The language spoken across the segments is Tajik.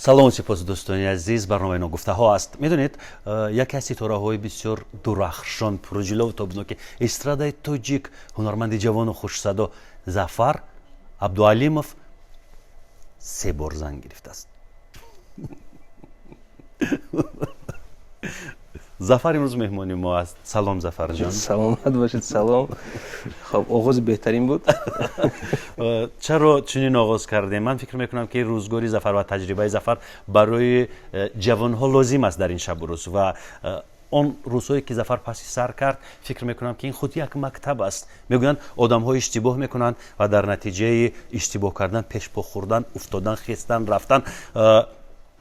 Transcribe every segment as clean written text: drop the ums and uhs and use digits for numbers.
Салому сипос, дӯстони азиз. Барномаи Ногуфтаҳо аст. Медонед, яке аз ситораҳои бисёр дурахшон, пурҷилову тобноки эстрадаи тоҷик, ҳунарманди ҷавону хушсадо Зафар Абдуалимов се бор зан гирифтааст. Зафар имрӯз меҳмони мо аст. Салом, Зафарҷон. Саломат бошед, салом. Хоб, оғози беҳтарин буд. Чаро чунин оғоз кардем? Ман фикр мекунам, ки рӯзгори Зафар ва таҷрибаи Зафар барои ҷавонҳо лозим аст дар ин шабу рӯз ва он рӯзҳое, ки Зафар паси сар кард, фикр мекунам, ки ин худ як мактаб аст. Мегӯянд, одамҳо иштибоҳ мекунанд ва дар натиҷаи иштибоҳ кардан, пешпо хӯрдан, уфтодан, хестан, рафтан,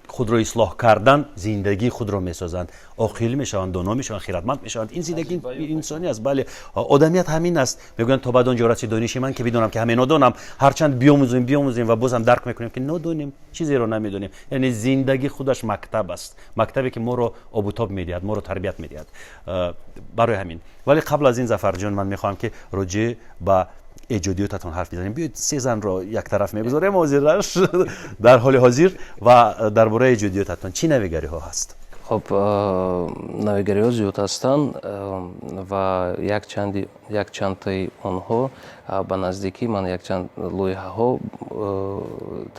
худро ислоҳ кардан, зиндагии худро месозанд, оқил мешаванд, доно мешаванд, хиратманд мешаванд. Ин зиндагии инсонӣ аст. Бале, одамият ҳамин аст. Мегӯянд, то бад он ҷо расид дониши ман, ки бидонам, ки ҳаме нодонам. Ҳарчанд биомӯзем, биомӯзем ва бозам дарк мекунем, ки нодонем, чизеро намедонем. Яъне зиндагӣ худаш мактаб аст, мактабе, ки моро обутоб медиҳад, моро тарбият медиҳад. Барои ҳамин, вале қабл аз ин, Зафарҷон, ман мехоҳам, ки роҷеъ ба эҷодиётатон ҳарф бизанем. Биёед, се занро яктараф мегузорем ҳозираш, дар ҳоли ҳозир, ва дар бораи эҷодиётатон чӣ навигариҳо ҳаст? Хоб, навигариҳо зиёд ҳастанд ва якчандтаи онҳо ба наздикӣ ман якчанд лоиҳаҳо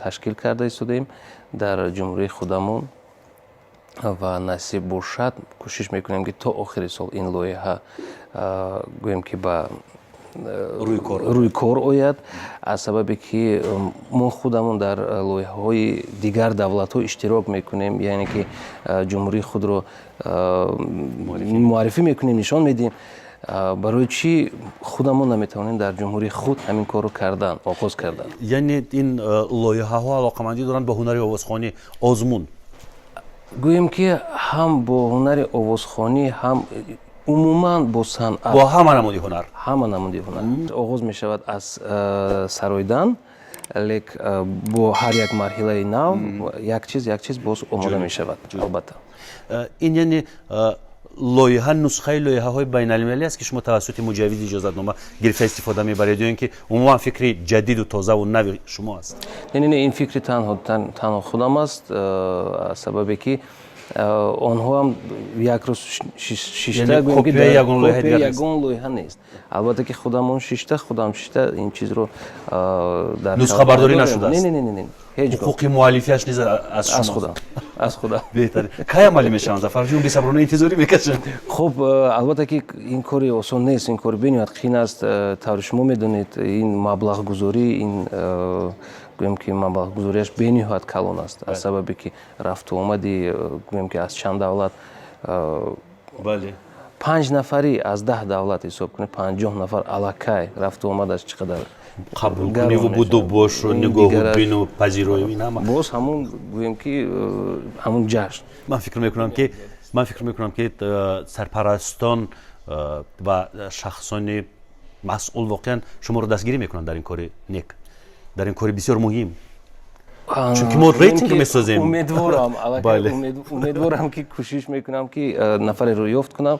ташкил карда истодаем дар ҷумҳурии худамон ва насиб бошад, кӯшиш мекунем, ки то охири сол ин лоиҳа, гӯем ки, ба рӯи кор ояд, аз сабабе ки мо худамон дар лоиҳаҳои дигар давлатҳо иштирок мекунем, яъне ки ҷумҳурии худро муаррифӣ мекунем, нишон медиҳем. Барои чӣ худамон наметавонем дар ҷумҳурии худ ҳамин корро кардан, оғоз кардан? Яъне ин лоиҳаҳо алоқамандӣ доранд ба ҳунари овозхонӣ, озмун? Гӯем ки ҳам бо ҳунари овозхонӣ, ҳам умуман бо санъат. Бо ҳама намуди ҳунар. Ҳама намуди ҳунар. Оғоз мешавад аз сароидан, лек бо ҳар як марҳилаи нав як чиз, як чиз боз омода мешавад, албатта. Ин яъне лоиҳа нусхаи лоиҳаҳои байналмилалӣ аст, ки шумо тавассути муҷаввизи иҷозатнома гирифта истифода мебаред, ё ин ки умуман фикри ҷадиду тозаву нави шумо аст? Не, не, не, ин фикри танҳо худам аст, аз сабабе ки онҳоам як рӯз шишта ягон лоиҳа нест. Албатта ки худамон шишта, худам шишта ин чизро. Нусхабардорӣ нашудааст? Не, не, не, ҳеҷ. Ҳуқуқи муаллифиаш низ аз аз худам, аз худам. Беҳтарин. Кай амалӣ мешаванд, Зафарҷон? Бесаброна интизорӣ мекашам. Хуб, албатта ки ин кори осон нест, ин кори бениҳоят қин аст. Тавре шумо медонед, ин маблағгузорӣ, ин, гӯем ки, маблағгузориаш бениҳоят калон аст, аз сабабе ки рафту омади, гӯем ки, аз чанд давлат. Панҷ нафарӣ аз 10 давлат ҳисоб кунед, 50 нафар аллакай рафту омадаш чӣ қадар. Қабулкуниву будубошу нигоҳу бину пазироӣ, ин ҳама. Боз ҳамун, гӯем ки, ҳамун ҷашн. Ман фикр мекунам, ки сарпарастон ва шахсони масъул воқеан шуморо дастгирӣ мекунанд дар ин кори нек, дар ин кори бисёр муҳим, чунки мо рейтинг месозем. Умедворам, умедворам, ки кӯшиш мекунам, ки нафареро ёфт кунам,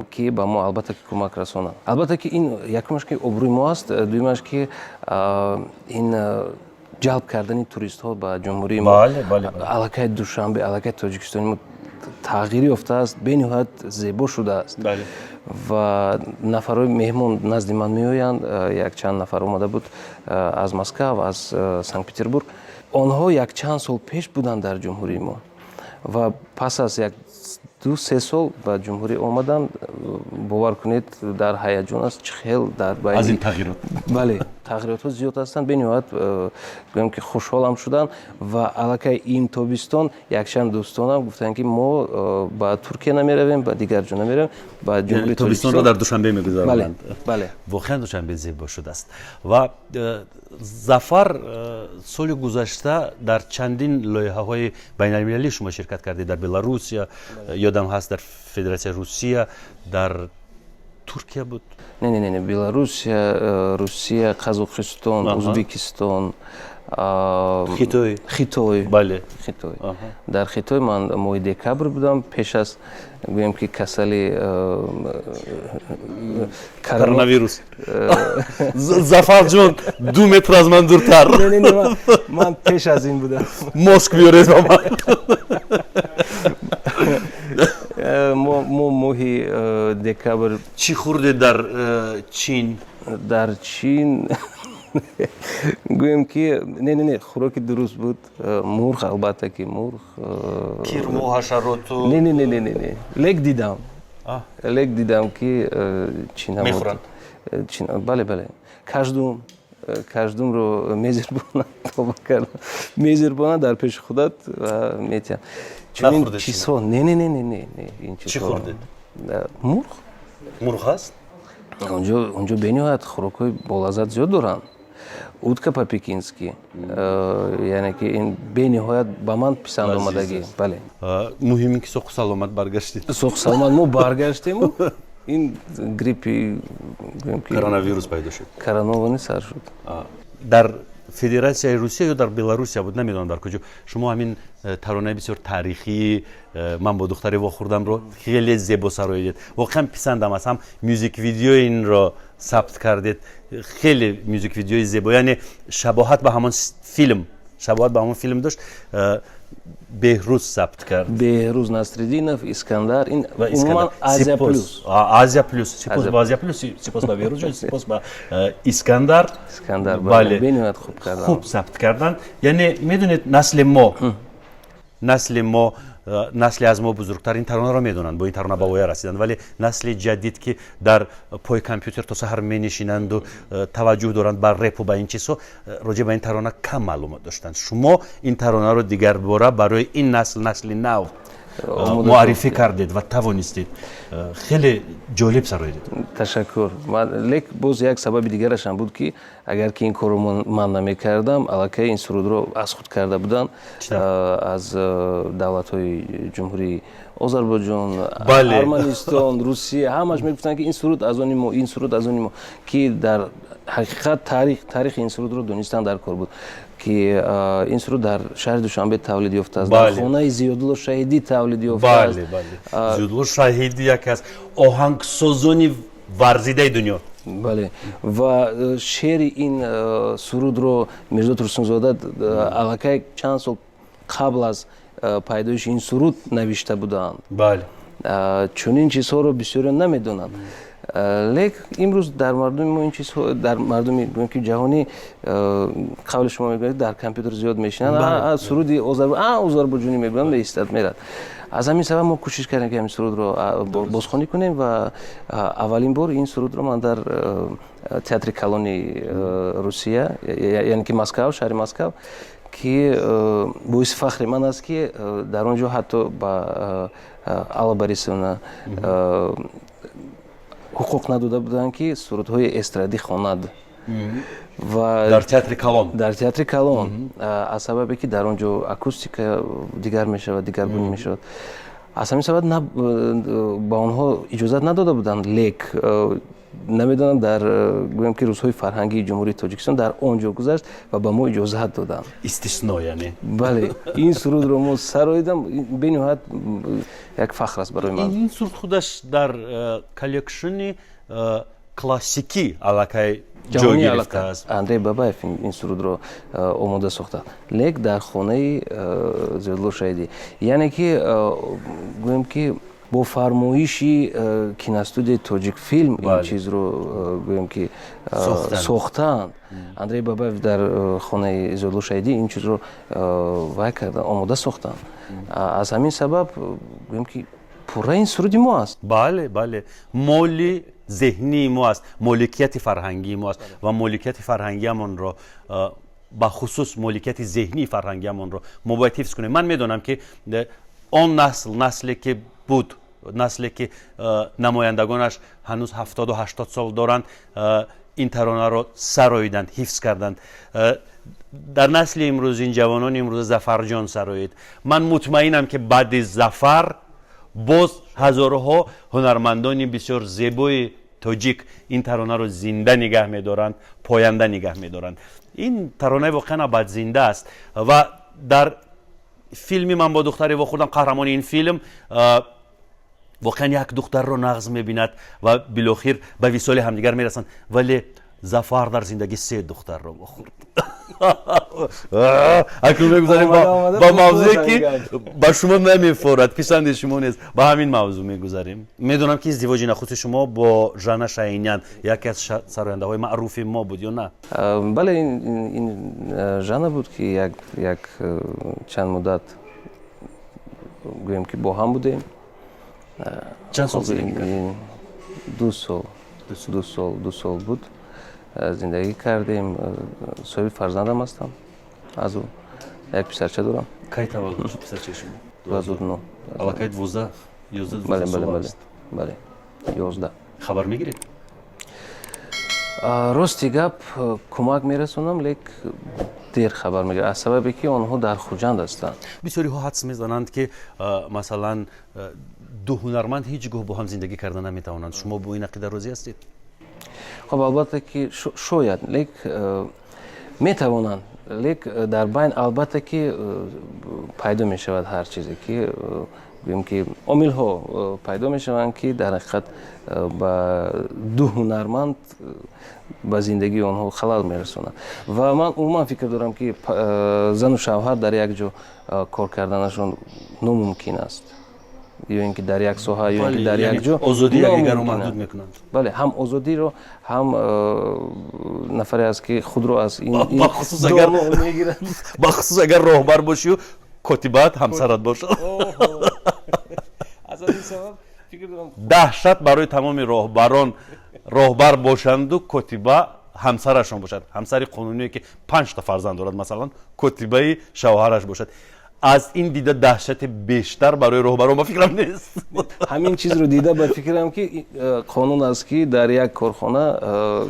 ки ба мо, албатта ки, кӯмак расонад. Албатта ки ин якумаш ки обрӯи мо аст, дуюмаш ки ин ҷалб кардани туристҳо ба ҷумҳурии мо. Аллакай Душанбе, аллакай Тоҷикистони мо тағйир ёфтааст, бениҳоят зебо шудааст ва нафарҳои меҳмон назди ман меоянд. Якчанд нафар омада буд аз Москав, аз Санкт Петербург. Онҳо якчанд сол пеш буданд дар ҷумҳурии мо ва пас аз як 2-3 сол ба ҷумҳурӣ омаданд. Бовар кунед, дар ҳаяҷон аст, чӣ хел дар аз ин тағйирот. Бале, тағйиротҳо зиёд ҳастанд. Бениҳоят, гӯем ки, хушҳолам шуданд ва аллакай ин тобистон якчанд дӯстонам гуфтанд, ки мо ба Туркия намеравем, ба дигар ҷо намеравем, ба ҷумҳурии. Тобистонро дар Душанбе мегузаронанд. Бале. Воқеан Душанбе зебо шудааст. Ва Зафар, соли гузашта дар чандин лоиҳаҳои байналмилалӣ шумо ширкат кардед, дар Беларусия, ёдам ҳаст, дар Федератсияи Русия, дар Туркия буд? Не, Белоруссия, Русия, Қазоқистон, Узбекистон. Хитой. Хитой. Бале. Хитой. Дар Хитой ман моҳи декабр будам, пеш аз, гӯем ки, касали. Коронавирус. Зафарҷон, 2 метр аз ман дуртар. Ман пеш аз ин будам. Маск биёред ба ман. Мо моҳи декабр. Чӣ хӯрдед дар Чин? Дар Чин, гӯем ки, не, хӯроки дуруст буд. Мурғ, албатта ки мурғ. Кирму ҳашароту? Не, лек дидам ки чина мехӯранд. Бале, каждум каждумро мезирбонанд, тоба кардам, мезирбонанд, дар пеши худат метиҳанд. Чунин чизҳо не, ин чӣ хӯрдед? Мурғ. Мурғ ҳаст? Онҷо бениҳоят хӯрокҳои болаззат зиёд доранд. Утка по-пекински, яъне ки ин бениҳоят ба ман писанд омадагӣ, бале. Муҳим ин ки соҳу саломат баргаштед. Соҳу саломат мо баргаштему ин гриппи. Коронавирус пайдо шуд. Коронавирус сар шуд. Дар Федератсияи Русия ё дар Беларусия буд, намедонам дар куҷо, шумо ҳамин таронаи бисёр таърихии «Ман бо духтаре вохӯрдамро» хеле зебо сароидед. Воқеан писандам аст. Ҳам мюзик видеои инро сабт кардед, хеле мюзик видеои зебо, яъне шабоҳат ба ҳамон филм дошт. Беҳрӯз сабт кард. Беҳрӯз Насриддинов, Искандар, ин умуман Азия Плюс. Азия Плюс. Сипос ба Азия Плюс, сипос ба Беҳрӯз, сипос ба Искандар. Искандар, бале, бениҳоят хуб кардан. Хуб сабт карданд. Яъне медонед, насли мо, насли аз мо бузургтар ин таронаро медонанд, бо ин тарона ба воя расиданд, вале насли ҷадид, ки дар пои компютер то саҳар менишинанду таваҷҷӯҳ доранд ба репу ба ин чизҳо, роҷеъ ба ин тарона кам маълумот доштанд. Шумо ин таронаро дигарбора барои ин насл, насли нав, муаррифӣ кардед ва тавонистед. Хеле ҷолиб сароидед. Ташаккур. Лек боз як сабаби дигарашам буд, ки агар ки ин корро ман намекардам, аллакай ин сурудро аз худ карда буданд аз давлатҳои Ҷумҳурии Озарбойҷон, Арманистон, Русия. Ҳамаш мегуфтанд, ки ин суруд аз они мо, ин суруд аз они мо, ки дар ҳақиқат таърихи ин сурудро донистан дар кор буд, ки ин суруд дар шаҳри Душанбе тавлид ёфтааст, дар хонаи Зиёдулло Шаҳидӣ тавлид ёфтааст. Зиёдулло Шаҳидӣ яке аз оҳангсозони варзидаи дунё. Бале, ва шеъри ин сурудро Мирзо Турсунзода аллакай чанд сол қабл аз пайдоиши ин суруд навишта буданд. Чунин чизҳоро бисёриён намедонанд. Лек имрӯз дар мардуми мо ин чизҳо, дар мардуми, гӯем ки, ҷаҳонӣ, қавли шумо мегӯяд, дар компютер зиёд мешинанд, суруди озарбойҷонӣ мегӯянд, меистад, мерад. Аз ҳамин сабаб мо кӯшиш кардем, ки ҳамин сурудро бозхонӣ кунем ва аввалин бор ин сурудро ман дар театри калони Русия, яъне ки Москав, шаҳри Москав, ки боиси фахри ман аст, ки дар он ҷо ҳатто ба Алла Борисовна ҳуқуқ надода буданд, ки сурудҳои эстрадӣ хонад. Ва дар театри калон. Дар театри калон, аз сабабе ки дар он ҷо акустика дигар мешавад, дигаргунӣ мешавад. Аз ҳамин сабаб ба онҳо иҷозат надода буданд. Лек намедонам, дар, гӯем ки, рӯзҳои фарҳангии Ҷумҳурии Тоҷикистон дар он ҷо гузашт ва ба мо иҷозат доданд. Истисно, яъне. Бале, ин сурудро мо сароидам. Бениҳоят як фахр аст барои ман. Ин суруд худаш дар коллекшни классикӣ аллакай ҷой гирифтааст. Андрей Бабаев ин сурудро омода сохта, лек дар хонаи Зиёдулло Шаҳидӣ, яъне ки, гӯем ки, бо фармоиши киностудияи Тоҷикфилм ин чизро, гӯем ки, сохтаанд. Андрей Бабаев дар хонаи Зиёдулло Шаҳидӣ ин чизро вай карданд, омода сохтанд. Аз ҳамин сабаб, гӯем ки, пурра ин суруди мо аст. Бале, моли зеҳнии мо аст, моликияти фарҳангии мо аст ва моликияти фарҳангиамонро, бахусус моликияти зеҳнии фарҳангиамонро мо бояд ҳифз кунем. Ман медонам, ки он насл, насле ки буд, насле ки намояндагонаш ҳанӯз 70-80 сол доранд, ин таронаро сароиданд, ҳифз карданд. Дар насли имрӯз, ин ҷавонони имрӯза, Зафарҷон сароид. Ман мутмаинам, ки баъди Зафар боз ҳазорҳо ҳунармандони бисёр зебои Тоҷик ин таронаро зинда нигаҳ медоранд, поянда нигаҳ медоранд. Ин таронаи воқеан абадзинда аст ва дар филми «Ман бо духтаре вохӯрдам» қаҳрамони ин филм воқеан як духтарро нағз мебинад ва билохир ба висоли ҳамдигар мерасанд, вале Зафар дар зиндагӣ се духтарро вохӯрд. Акнун мегузарем ба мавзӯе, ки ба шумо намефорад, писанди шумо нест. Ба ҳамин мавзӯъ мегузарем. Медонам, ки издивоҷи нахусти шумо бо Жанна Шаинян, яке аз сарояндаҳои маъруфи мо буд, ё на? Бале, ин Жанна буд, ки як чанд муддат, гӯем, ки бо ҳам будем. Чанд сол зиндагӣ кард? 2 сол, 2 сол, 2 сол буд, зиндагӣ кардем. Соҳиби фарзандам ҳастам аз ӯ, як писарча дорам. Кай таваллуд шуд писарчаи шумо? 2009. Аллакай 12, 11. Бале, бале, бале, бале, 11. Хабар мегиред? Рости гап, кӯмак мерасонам, лек дер хабар мегирам, аз сабабе ки онҳо дар Хуҷанд ҳастанд. Бисёриҳо ҳадс мезананд, ки масалан, ду ҳунарманд ҳеҷ гоҳ бо ҳам зиндагӣ карда наметавонанд. Шумо бо ин ақида розӣ ҳастед? Хоб, албатта ки шояд, лек метавонанд, лек дар байн, албатта ки, пайдо мешавад ҳар чизе ки, гӯем ки, омилҳо пайдо мешаванд, ки дар ҳақиқат ба ду ҳунарманд, ба зиндагии онҳо халал мерасонанд. Ва ман умуман фикр дорам, ки зану шавҳар дар як ҷо кор карданашон номумкин аст, ё ин ки дар як соҳа, ё ин ки дар як ҷо. Озодии якдигарро маҳдуд мекунанд. Бале, ҳам озодиро, ҳам нафаре аст, ки худро аз ин мегирад. Бахусус агар роҳбар бошию котибаат ҳамсарат бошад. Аз ин сабаб фикр дорам. Даҳшат барои тамоми роҳбарон: роҳбар бошанду котиба ҳамсарашон бошад, ҳамсари қонуние, ки панҷта фарзанд дорад, масалан, котибаи шавҳараш бошад. Аз ин дида даҳшати бештар барои роҳбарон, ба фикрам, нест. Ҳамин чизро дида, ба фикрам, ки қонун аст, ки дар як корхона,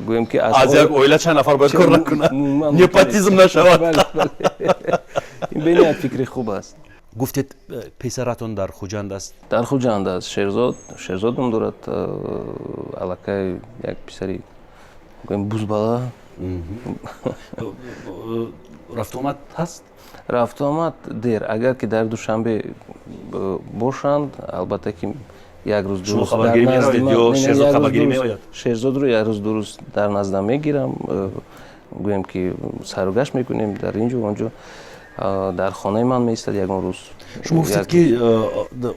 гӯем ки аз як оила чанд нафар бояд кор накунад, непотизм нашавад. Ин бениҳоят фикри хуб аст. Гуфтед, писаратон дар Хуҷанд аст. Дар Хуҷанд аст, Шерзод. Шерзод ном дорад. Аллакай як писари, гӯем, бузбала. Рафтуомад ҳаст? Рафтуомад дер. Агар ки дар Душанбе бошанд, албатта ки як рӯз Шерзодро як рӯз дуруст дар наздам мегирам, гӯем ки сару гашт мекунем дар ин ҷо, он ҷо, дар хонаи ман меистад ягон рӯз. Шумо гуфтед, ки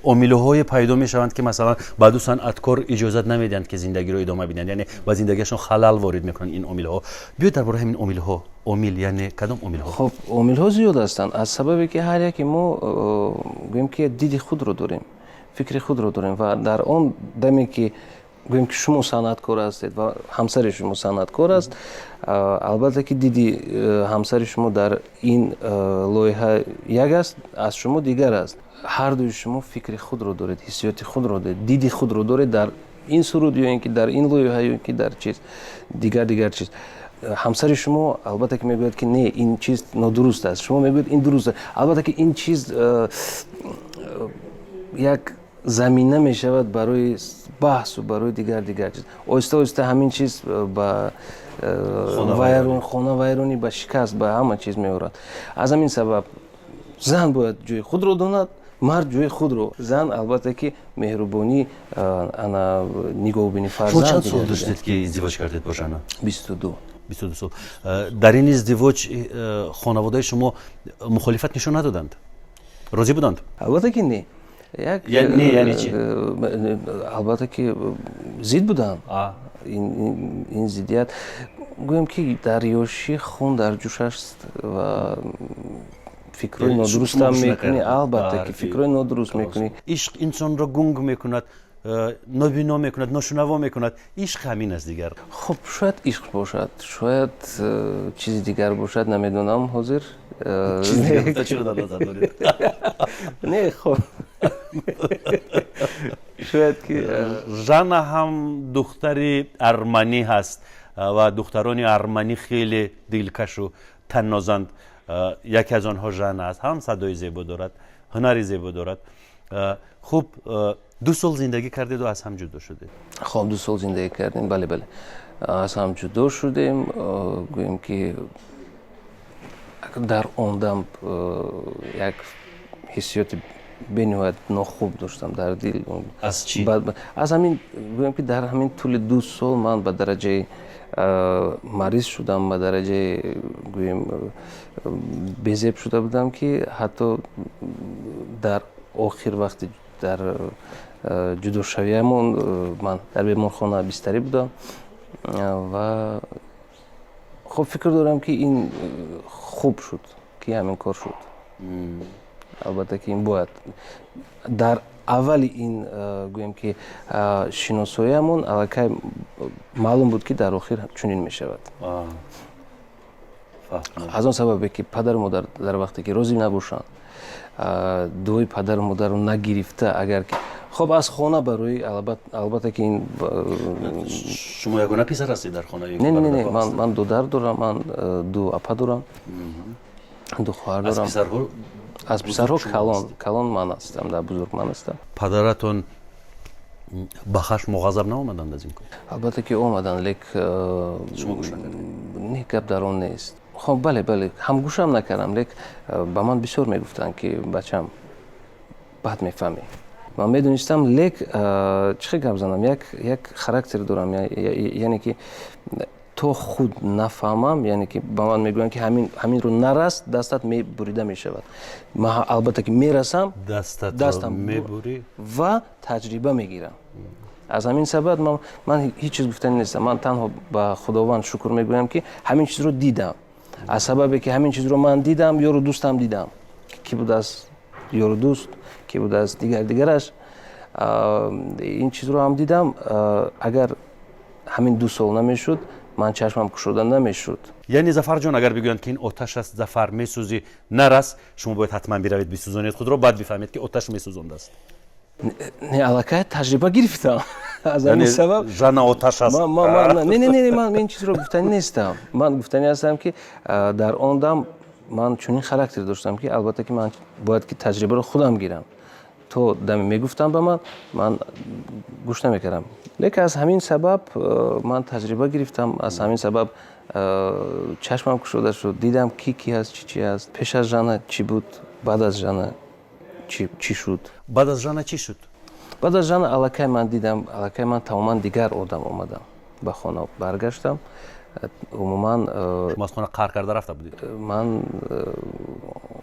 омилҳое пайдо мешаванд, ки масалан, ба ду санъаткор иҷозат намедиҳанд, ки зиндагиро идома бидиҳанд, яъне ба зиндагиашон халал ворид мекунанд ин омилҳо. Биёед дар бораи ҳамин омилҳо. Омил, яъне кадом омилҳо? Хоб, омилҳо зиёд ҳастанд, аз сабабе ки ҳар яке мо, гӯем ки, диди худро дорем, фикри худро дорем. Ва дар он даме ки, гӯем ки, шумо санъаткор ҳастед ва ҳамсари шумо санъаткор аст, албатта ки диди ҳамсари шумо дар ин лоиҳа як аст, аз шумо дигар аст. Ҳар дуи шумо фикри худро доред, ҳиссиёти худро доред, диди худро доред дар ин суруд, ё ин ки дар ин лоиҳа, ё ин ки дар чиз дигар, дигар чиз. Ҳамсари шумо, албатта ки, мегӯяд, ки не, ин чиз нодуруст аст, шумо мегӯед, ин дуруст аст. Албатта ки ин чиз як замина мешавад барои баҳсу барои дигар, дигар чиз. Оҳиста оҳиста ҳамин чиз ба хонавайронӣ, ба шикаст, ба ҳама чиз меорад. Аз ҳамин сабаб зан бояд ҷои худро донад, мард ҷои худро. Зан, албатта ки, меҳрубонӣ, ана нигоҳубини фарзанд. Чанд сол доштед, ки издивоҷ кардед бо Жана? 22. 22 сол. Дар ин издивоҷ хонаводаи шумо мухолифат нишон надоданд, розӣ буданд? Албатта ки не. Не, яъне чи? Албатта ки зид буданд. Ин зиддият, гӯем ки, дар ёшӣ хун дар ҷӯш аст ва фикрҳои нодурустам мекунӣ, албатта ки фикрҳои нодуруст мекунӣ. Ишқ инсонро гунг мекунад, нобино мекунад, ношунаво мекунад. Ишқ ҳамин аст дигар. Хуб, шояд ишқ бошад, шояд чизи дигар бошад, намедонам ҳозир. Чиро дар назар доред? Не, хуб, шояд ки Жанна ҳам духтари арманӣ ҳаст ва духтарони арманӣ хеле дилкашу таннозанд. Яке аз онҳо Жанна аст. Ҳам садои зебо дорад, ҳунари зебо дорад. Хуб, 2 сол зиндагӣ кардеду аз ҳам ҷудо шудед. Хоб, 2 сол зиндагӣ кардем, бале, аз ҳам ҷудо шудем. Гӯем ки дар он дам як ҳиссиёти бениҳоят нохуб доштам дар дил. Аз чӣ? Аз ҳамин, гӯем ки дар ҳамин тӯли 2 сол ман ба дараҷаи мариз шудам, ба дараҷаи, гӯем, безеб шуда будам, ки ҳатто дар охир вақти дар ҷудошавиямон ман дар беморхона бистарӣ будам. Ва хуб, фикр дорам, ки ин хуб шуд, ки ҳамин кор шуд. Албатта ки ин бояд дар аввали ин, гӯем ки, шиносоиямон аллакай маълум буд, ки дар охир чунин мешавад, аз он сабабе ки падару модар дар вақте ки розӣ набошанд, дуои падару модарро нагирифта, агар ки хоб аз хона барои, албатта ки ин Шумо ягона писар ҳастед дар хона? Не, не, не, ман додар дорам, ман ду апа дорам, ду хоҳар дорам. Аз писарҳо калон ман ҳастам, дар бузург ман ҳастам. Падаратон ба хашму ғазаб наомаданд аз ин кор? Албатта ки омаданд, лек Шумо гӯш накардед? Не, гап дар он нест. Хоб, бале, ҳам гӯшам накардам, лек ба ман бисёр мегуфтанд, ки бачам, баъд мефаҳмӣ. Ман медонистам, лек чӣ хел гап занам, як характер дорам, яъне ки то худ нафаҳмам, яъне ки ба ман мегӯянд, ки ҳаминро нарас, дастат бурида мешавад, ман албатта ки мерасам. Дастам мебурӣ. Ва таҷриба мегирам. Аз ҳамин сабаб ман ҳеҷ чиз гуфтани нестам. Ман танҳо ба Худованд шукр мегӯям, ки ҳамин чизро дидам. Аз сабабе ки ҳамин чизро ман дидам, ёру дӯстам дидам, ки будааст ёру дӯст, ки будааст дигар дигараш, ин чизро ҳам дидам. Агар ҳамин 2 сол намешуд, ман чашмам кушода намешуд. Яъне, Зафарҷон, агар бигӯянд, ки ин оташ аст, Зафар, месӯзӣ, нарас, шумо бояд ҳатман биравед, бисӯзонед худро, баъд бифаҳмед, ки оташ месӯзондааст. Не, аллакай таҷриба гирифтам, аз ҳамин сабаб. Жана оташ аст. Не, не, не, ман ин чизро гуфтанӣ нестам. Ман гуфтанӣ ҳастам, ки дар он дам ман чунин характер доштам, ки албатта ки ман бояд ки таҷрибаро худам гирам. То даме мегуфтам ба ман, ман гӯш намекардам, лекин аз ҳамин сабаб ман таҷриба гирифтам, аз ҳамин сабаб чашмам кушода шуд, дидам, ки ки ҳаст, чӣ чи ҳаст. Пеш аз Жана чӣ буд, баъд аз Жана чӣ шуд. Баъд аз Жана чӣ шуд? Баъд аз Жана аллакай ман дидам, аллакай ман тамоман дигар одам омадам, ба хона баргаштам умуман. Шумо аз хона қаҳр карда рафта будед? Ман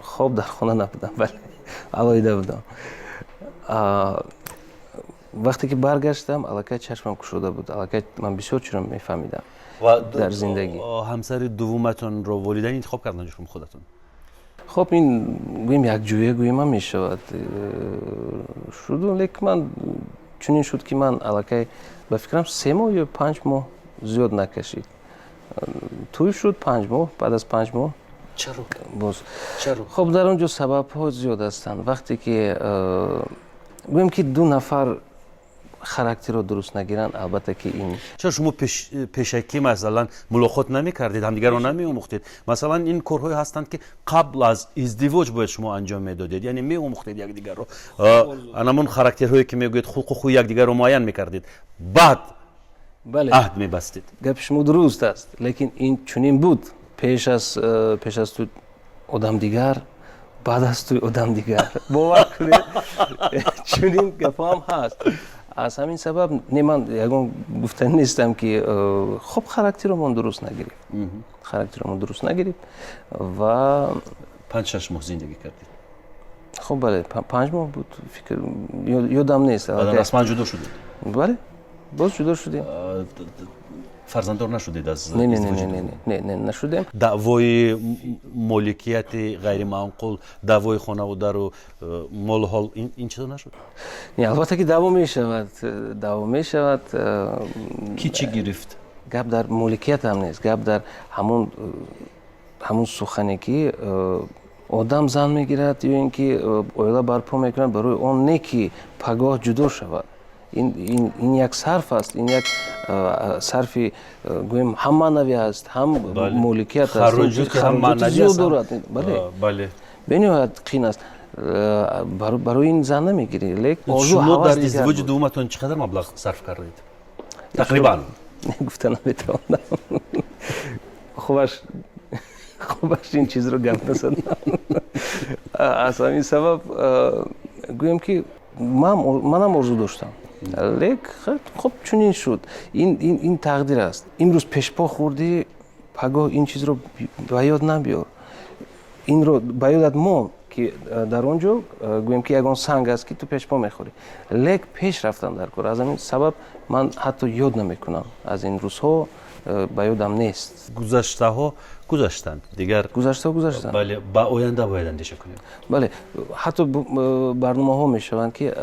хоб дар хона набудам, бале, алоҳида будам. Вақте ки баргаштам, аллакай чашмам кушода буд, аллакай ман бисёр чиро мефаҳмидам дар зиндагӣ. Ҳамсари дуввуматонро волидайн интихоб карданд ё шумо худатон? Хоб, ин гӯем, якҷоя гӯем ҳам мешавад, шуду, лекин ман чунин шуд, ки ман аллакай ба фикрам 3 моҳ ё 5 моҳ зиёд накашид, тӯй шуд, 5 моҳ, баъд аз 5 моҳ. Чаро? Боз. Чаро? Хоб, дар он ҷо сабабҳо зиёд ҳастанд. Вақте ки, гӯем ки, ду нафар характерро дуруст нагиранд, албатта ки ин Чаро шумо пешакӣ, масалан, мулоқот намекардед, ҳамдигарро намеомӯхтед? Масалан, ин корҳое ҳастанд, ки қабл аз издивоҷ бояд шумо анҷом медодед, яъне меомӯхтед якдигарро, анамон характерҳое ки мегӯед, хулқу хӯи якдигарро муайян мекардед, баъд аҳд мебастед. Гапи шумо дуруст аст, лекин ин чунин буд: пеш аз тӯй одам дигар, баъд аз тӯй одам дигар. Бовар кунед, чунин гапҳоам ҳаст. Аз ҳамин сабаб, не, ман ягон гуфтанӣ нестам, ки хоб, характеромон дуруст нагирифт, характеромон дуруст нагирифт ва 5-6 моҳ зиндагӣ кардед? Хоб, бале, 5 моҳ буд, фикр ёдам нест. Расман ҷудо шудед? Бале, боз ҷудо шудем. Фарзанддор нашудед аз Не, не, не, не, не, нашудем. Даъвои моликияти ғайриманқул, даъвои хонаводару молу ҳол, ин чизо нашуд? Не, албатта ки даъво мешавад, даъво мешавад. Ки чӣ гирифт? Гап дар моликиятам нест, гап дар ҳамун сухане, ки одам зан мегирад ё ин ки оила барпо мекунад барои он не, ки пагоҳ ҷудо шавад. Ин як сарф аст, ин як сарфи, гӯем, ҳам маънавӣ аст, ҳам моликият аст, зиёд дорад. Бале, бениҳоят қин аст. Барои ин зан намегирӣ, лек шумо дар издивоҷи дуввуматон чӣ қадар маблағ сарф кардед тақрибан? Гуфта наметавонам, хубаш ин чизро гап назадам. Аз ҳамин сабаб гӯем, ки манам орзу доштам, лек хуб, чунин шуд. Ин тақдир аст. Имрӯз пешпо хӯрдӣ, пагоҳ ин чизро ба ёд набиёр, инро ба ёдат мон, ки дар он ҷо, гӯем, ки ягон санг аст, ки ту пешпо мехӯрӣ, лек пеш рафтан дар кор. Аз ҳамин сабаб ман ҳатто ёд намекунам, аз ин рӯзҳо ба ёдам нест. Гузаштаҳо гузаштанд дигар. Гузаштаҳо гузаштанд. Бале, ба оянда бояд андеша кунем. Бале, ҳатто барномаҳо мешаванд, ки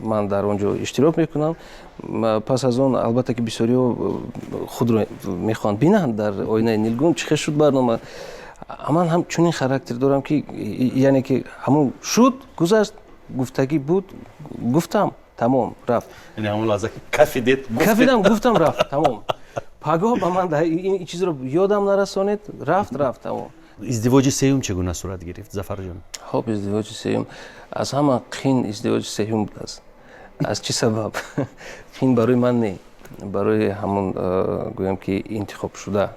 ман дар он ҷо иштирок мекунам. Пас аз он, албатта, ки бисёриҳо худро мехоҳанд бинанд дар оинаи нилгун, чӣ хел шуд барнома. Ман ҳам чунин характер дорам, ки яъне ки ҳамун шуд, гузашт, гуфтагӣ буд, гуфтам, тамом, рафт. Ҳамон лаҳза кафидед? Кафидам, гуфтам, рафт, тамом. Пагоҳ ба ман ин чизро ёдам нарасонед. Рафт, рафт, тамом. Издивоҷи сеюм чӣ гуна сурат гирифт, Зафарҷон? Хоб, издивоҷи сеюм аз ҳама қин издивоҷи сеюм будааст. Аз чӣ сабаб қин? Барои ман не, барои ҳамон, гӯям, ки интихобшуда,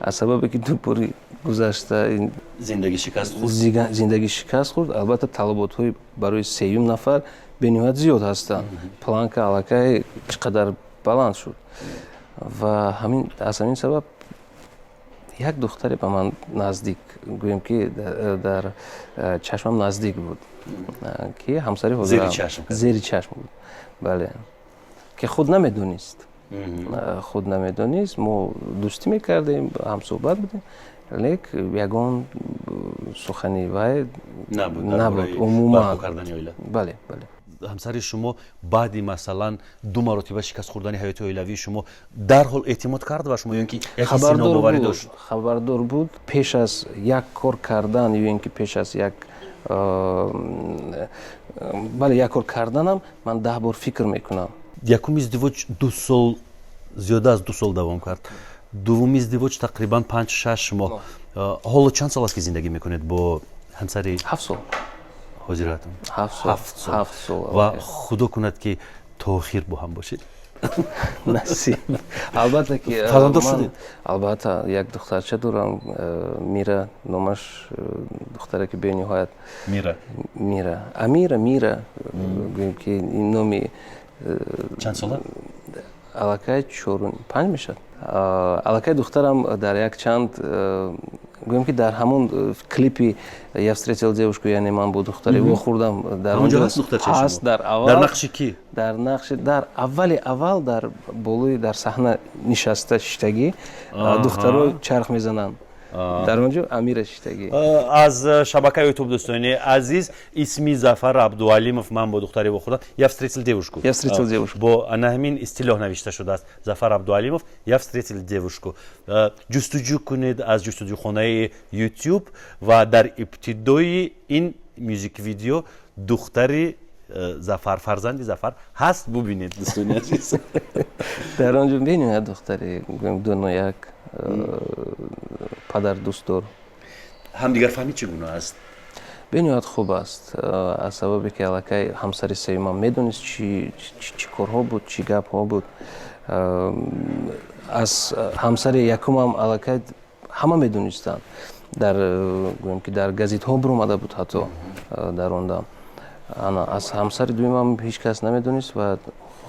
аз сабабе ки ду бори гузашта зиндагӣ шикаст хӯрд. Зиндагӣ шикаст хӯрд. Албатта, талаботҳои барои сеюм нафар бениҳоят зиёд ҳастанд. Планка аллакай чӣ қадар баланд шуд ва аз ҳамин сабаб як духтаре ба ман наздик, гӯем, ки дар чашмам наздик буд, ки ҳамсари зери чашм буд, бале, ки худ намедонист, худ намедонист. Мо дӯстӣ мекардем, ҳамсӯҳбат будем, лек ягон сухани вай набуд умуман. Бале. Ҳамсари шумо баъди, масалан, ду маротиба шикаст хӯрдани ҳаёти оилавии шумо дарҳол эътимод кард ва шумо ё ин ки нобоварӣ дошт? Хабардор буд. Пеш аз як кор кардан ё ин ки пеш аз як, бале, як кор карданам ман 10 бор фикр мекунам. Якум издивоҷ 2 сол, зиёда аз 2 сол давом кард, дуввум издивоҷ тақрибан 5-6 моҳ. Ҳоло чанд сол аст, ки зиндагӣ мекунед бо ҳамсари 7 сол. Ҳозиратон? 7 сол. 7 сол. 7 сол. Ва худо кунад, ки то охир бо ҳам бошед. Насиб, албатта ки. Фарзанддор шудед? Албатта, як духтарча дорам, Мира номаш, духтаре ки бениҳоят Мира? Мира, Амира, Мира, гӯем, ки ин номи. Чанд сола? Аллакай чору панҷ мешавад. Аллакай духтарам дар як чанд, гӯем, ки дар ҳамон клипи «Я встретил девушку», яъне ман бо духтаре вохӯрдам, дар онҷо ҳаст. Дар аввал дар нақши кӣ? Дар нақши, дар аввали аввал, дар болои, дар саҳна нишаста шиштагӣ, духтаро чарх мезананд, дар он ҷо Амира шиштагӣ. Аз шабакаи Ютуб, дӯстони азиз, исми Зафар Абдуалимов «Ман бо духтаре вохӯрдам», «Я встретил девушку». «Я встретил девушку». Бо ана ҳамин истилоҳ навишта шудааст: Зафар Абдуалимов, «Я встретил девушку». Ҷустуҷӯ кунед аз ҷустуҷӯхонаи Ютуб ва дар ибтидои ин мюзик видео духтари Зафар, фарзанди Зафар ҳаст, бубинед, дӯстони азиз. Дар он ҷо бениҳоят духтари, гӯем, дунояк, падар дӯстдор. Ҳамдигарфаҳмӣ чӣ гуна аст? Бениҳоят хуб аст, аз сабабе ки аллакай ҳамсари сеюмам медонист, чӣ корҳо буд, чӣ гапҳо буд. Аз ҳамсари якумам аллакай ҳама медонистанд, дар, гӯем, ки дар газетҳо биромада буд ҳатто дар он дам. Ана аз ҳамсари дуюмам ҳеҷ кас намедонист ва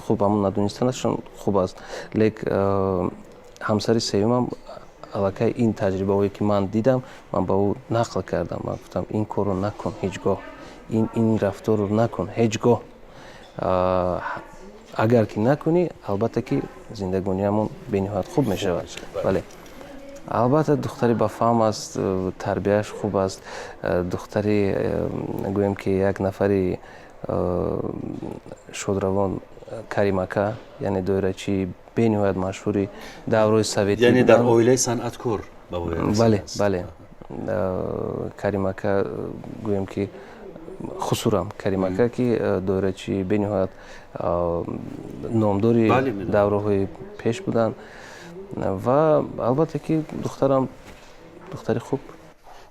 хуб, ҳамон надонистанашон хуб аст. Лек ҳамсари сеюмам аллакай ин таҷрибаҳое, ки ман дидам, ман ба ӯ нақл кардам. Ман гуфтам: «Ин корро накун ҳеҷ гоҳ, ин рафторро накун ҳеҷ гоҳ. Агар ки накунӣ, албатта ки зиндагониамон бениҳоят хуб мешавад». Бале, албатта, духтари бафаҳм аст, тарбияш хуб аст. Духтари, гӯем, ки як нафари шодравон Каримака, яъне доирачии бениҳоят машҳури даврои советӣ. Яъне дар оилаи санъаткор. Бале, Каримака, гӯем, ки хусурам Каримака, ки доирачии бениҳоят номдори давраҳои пеш буданд. Ва албатта ки духтарам духтари хуб.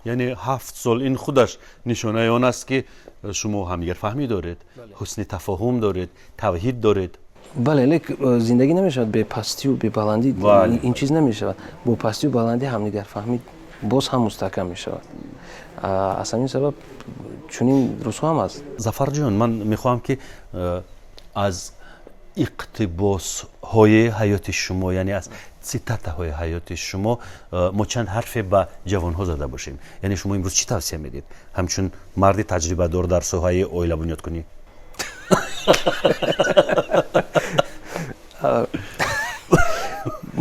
Яъне 7 сол ин худаш нишонаи он аст, ки шумо ҳамдигарфаҳмӣ доред, ҳусни тафоҳум доред, тавҳид доред. Бале, лек зиндагӣ намешавад бе пастию бе баландӣ, ин чиз намешавад. Бо пастию баландӣ ҳамдигарфаҳмӣ боз ҳам мустаҳкам мешавад. Аз ҳамин сабаб чунин рӯзҳо ҳам аст. Зафарҷон, ман мехоҳам, ки аз иқтибосҳои ҳаёти шумо, яъне аз цитатаҳои ҳаёти шумо мо чанд ҳарфе ба ҷавонҳо зада бошем. Яъне шумо имрӯз чӣ тавсия медиҳед ҳамчун марди таҷрибадор дар соҳаи оила бунёдкунӣ?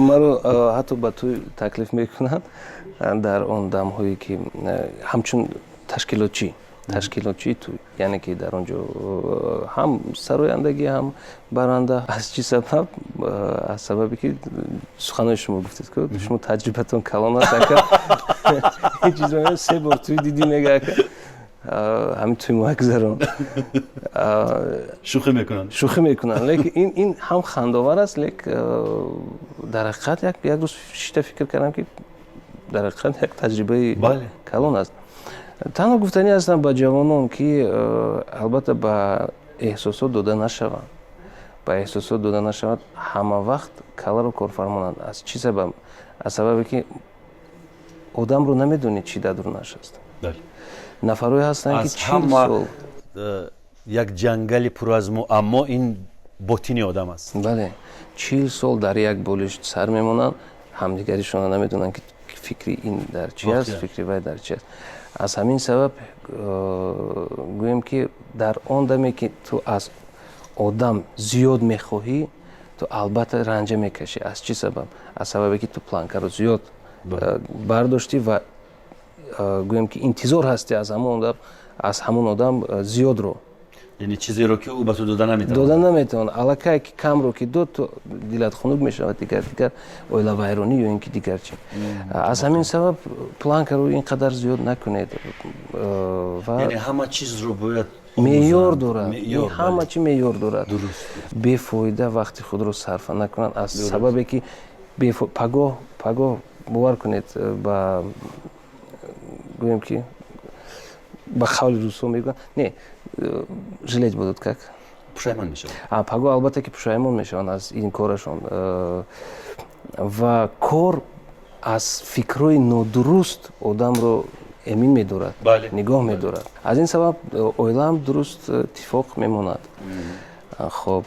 Маро ҳатто ба тӯй таклиф мекунанд дар он дамҳое, ки ҳамчун ташкилотчии тӯй, яъне ки дар он ҷо ҳам сарояндагӣ, ҳам баранда. Аз чӣ сабаб? Аз сабабе ки суханои шумо гуфтед, ку шумо таҷрибатон калон аст, ака, ин чизро се бор тӯй дидӣ, мега, ака, ҳамин тӯй муагзарон. Шӯхӣ мекунанд. Шӯхӣ мекунанд, лекин ин ҳам хандовар аст, лек дар ҳақиқат як рӯз шита фикр кардам, ки дар ҳақиқат як таҷрибаи калон аст. Танҳо гуфтанӣ ҳастам ба ҷавонон, ки албатта ба эҳсосот дода нашаванд, ба эҳсосот дода нашаванд, ҳама вақт каларо корфармонанд. Аз чӣ сабаб? Аз сабабе ки одамро намедонӣ, чӣ дар дурунаш аст. Нафарое ҳастанд, ки 40 сол Як ҷангали пур аз муаммо ин ботини одам аст. Бале, 40 сол дар як болишт сар мемонанд, ҳамдигаришонро намедонанд, ки фикри ин дар чи аст, фикри вай дар чи аст. Аз ҳамин сабаб гӯем, ки дар он даме, ки ту аз одам зиёд мехоҳӣ, ту албатта ранҷа мекашӣ. Аз чӣ сабаб? Аз сабабе ки ту планкаро зиёд бардоштӣ ва гӯем, ки интизор ҳастӣ аз ҳамон одам зиёдро. Яъне чизеро, ки ӯ ба ту дода наметавонад. Дода наметавонад. Аллакай ки камро ки дод, ту дилат хунук мешавад, дигар оилавайронӣ ё ин ки дигар чи. Аз ҳамин сабаб планкаро ин қадар зиёд накунед. Ва яъне ҳама чизро бояд меъёр дорад, ҳама чи меъёр дорад. Бефоида вақти худро сарфа накунанд, аз сабабе ки пагоҳ, бовар кунед, ба гӯем, ки ба қавли русҳо мегӯянд, не жалеть будут, как Пушаймон мешаванд. Пагоҳ албатта ки пушаймон мешаванд аз ин корашон. Ва кор аз фикрҳои нодуруст одамро эмин медорад, нигоҳ медорад. Аз ин сабаб оилаам дуруст иттифоқ мемонад. Хоб,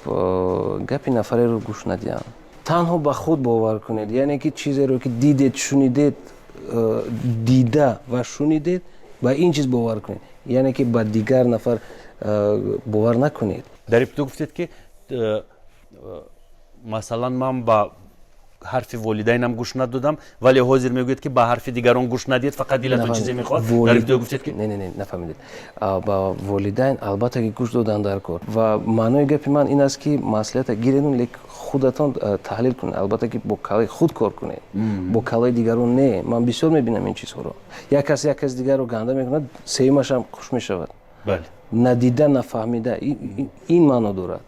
гапи нафареро гӯш надиҳам, танҳо ба худ бовар кунед, яъне ки чизеро, ки дидед, шунидед, дида ва шунидед, ба ин чиз бовар кунед, яъне ки ба дигар нафар бовар накунед. Дар ибтидо гуфтед, ки масалан, ман ба ҳарфи волидайнам гӯш надодам, вале ҳозир мегӯед, ки ба ҳарфи дигарон гӯш надиҳед, фақат дилатон чизе мехоҳад. Дар ибтидо гуфтед, ки Не, не, не, нафаҳмидед. Ба волидайн албатта ки гӯш додан дар кор. Ва маънои гапи ман ин аст, ки маслиҳата гиреду, лек худатон таҳлил кунед, албатта ки бо калаи худ кор кунед, бо калаи дигарон не. Ман бисёр мебинам ин чизҳоро: як кас як кас дигарро ганда мекунад, сеюмашам хуш мешавад, надида, нафаҳмида. Ин маъно дорад.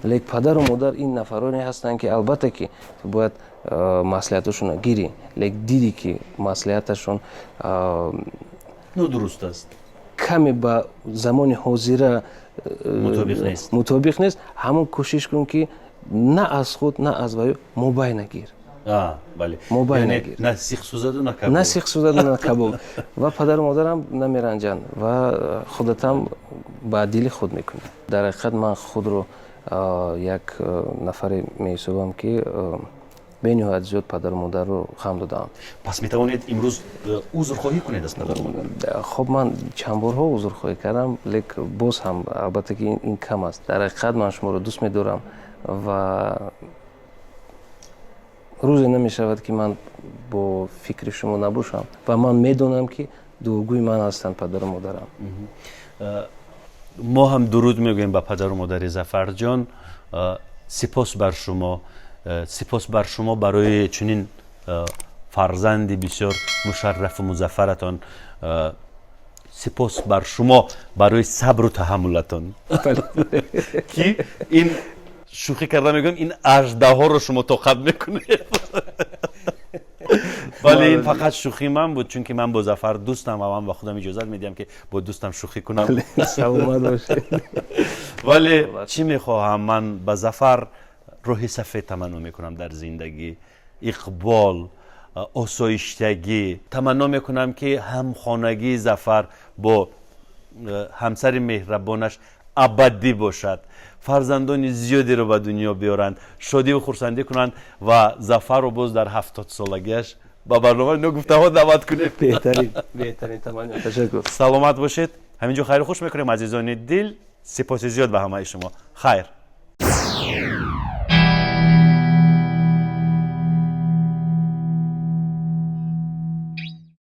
Лек падару модар ин нафароне ҳастанд, ки албатта ки ту бояд маслиҳаташонро гирӣ, лек дидӣ, ки маслиҳаташон нодуруст аст, каме ба замони ҳозира мутобиқ нест, ҳамон кӯшиш кун, ки на аз худ, на аз ваё мобайна гир. Мобайна гир. На сих сӯзаду, на кабоб. На сих сӯзаду, на кабоб. Ва падару модарам намеранҷанд ва худатам ба дили худ мекунӣ. Дар ҳақиқат ман худро як нафаре меҳисобам, ки бениҳоят зиёд падару модарро ғам додаам. Пас метавонед имрӯз узрхоҳӣ кунед аз падару модар? Хоб, ман чанд борҳо узрхоҳӣ кардам, лек боз ҳам албатта ки ин кам аст. Дар ҳақиқат ман шуморо дӯст медорам ва рӯзе намешавад, ки ман бо фикри шумо набошам, ва ман медонам, ки дуогӯи ман ҳастанд падару модарам. Мо ҳам дуруд мегӯем ба падару модари Зафарҷон. Сипос бар шумо, сипос бар шумо барои чунин фарзанди бисёр мушаррафу музаффаратон, сипос бар шумо барои сабру таҳаммулатон, ки ин, шӯхӣ карда мегӯям, ин аждаҳоро шумо тоқат мекунед. Вале ин фақат шӯхии ман буд, чунки ман бо Зафар дӯстам ва ман ба худам иҷозат медиҳам, ки бо дӯстам шӯхӣ кунам. Саломат бошед. Вале чӣ мехоҳам? Ман ба Зафар роҳи сафед таманно мекунам дар зиндагӣ, иқбол, осоиштагӣ таманно мекунам, ки ҳамхонагии Зафар бо ҳамсари меҳрабонаш абадӣ бошад, фарзандони зиёдеро ба дунё биёранд, шодиву хурсандӣ кунанд ва Зафарро боз дар 70-солагиаш ба барномаи Ногуфтаҳо даъват кунем. Беҳтарин, беҳтарин таманно, ташаккур. Саломат бошед. Ҳамин ҷо хайру хуш мекунем, азизони дил. Сипоси зиёд ба ҳамаи шумо. Хайр.